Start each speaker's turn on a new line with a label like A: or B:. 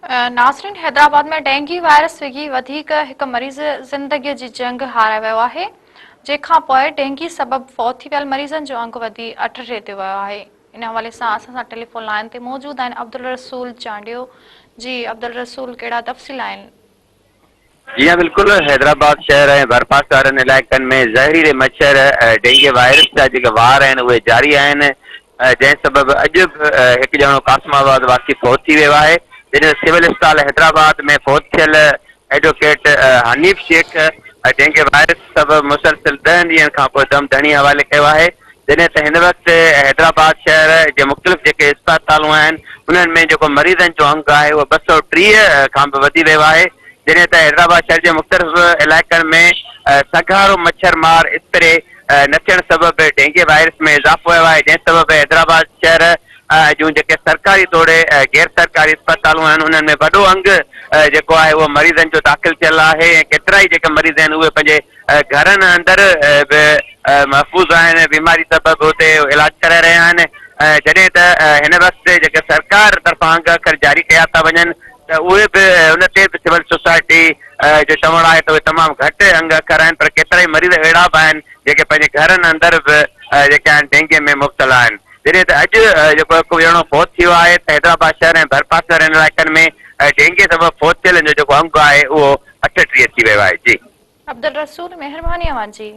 A: ناظرين Hyderabad ۾ dengue virus وگهي وڌيڪ هڪ مريض زندگي جي جنگ هارائي ويو آهي جنهن کان پوء ڊينگي سبب فوت ٿي ويل مريضن جو انگ وڌي 38 تي ويو آهي ان حوالي سان اسان سان ٽيليفون لائين تي موجود آهن عبدالرسول چانڊيو جي عبدالرسول ڪهڙا تفصيل آهن.
B: جي ها بلڪل حيدرآباد شهر ۽ ڀرپاسي وارن علائقن ۾ زهريلي مڇر ڊينگي وائرس جا جيڪي وار آهن اهي جاري آهن جنهن سبب اڄ به هڪ ڄڻو قاسم آباد واسي فوت ٿي ويو آهي جڏهن ته سول اسپتال حيدرآباد ۾ فوت ٿيل advocate Hanif Shaikh dengue virus سبب مسلسل ڏهن ڏينهن کانپوء دم ڌڻي حوالي ڪيو آهي جڏهن ته هن وقت حيدرآباد شهر جي مختلف جيڪي اسپتالون آهن انهن ۾ جيڪو مريضن جو انگ آهي اهو 230 کان به وڌي ويو آهي جڏهن ته حيدرآباد شهر جي مختلف علائقن ۾ سگهارو مڇر مار اسپري نه ٿيڻ سبب ڊينگي وائرس ۾ اضافو آيو آهي جنهن سبب حيدرآباد شهر جون جيڪي سرڪاري توڙي غير سرڪاري اسپتالون آهن انهن ۾ وڏو انگ جيڪو آهي اهو مريضن جو داخل ٿيل آهي ۽ ڪيترائي جيڪي مريض آهن اهي پنهنجي گهرن اندر به محفوظ آهن بيماري سبب اتي علاج ڪرائي رهيا آهن جڏهن ته هن وقت جيڪي سرڪار طرفان انگ اکر جاري ڪيا ٿا وڃن ته اهي به ان تي به سول سوسائٽي جو چوڻ آهي ته اهي تمام گهٽ انگ اکر آهن پر ڪيترائي مريض اهڙا به آهن جيڪي پنهنجي گهرن اندر به جيڪي آهن ڊينگي ۾ مبتلا آهن جڏهن ته اڄ جيڪو هڪ ڄڻو فوت ٿي ويو آهي ته حيدرآباد شهر ۽ ڀرپاسي وارن علائقن ۾ ڊينگي سبب فوت ٿيلن جو جيڪو انگ آهي اهو 38 ٿي ويو آهي جي.
A: عبدالرسول مهرباني اوهان جي.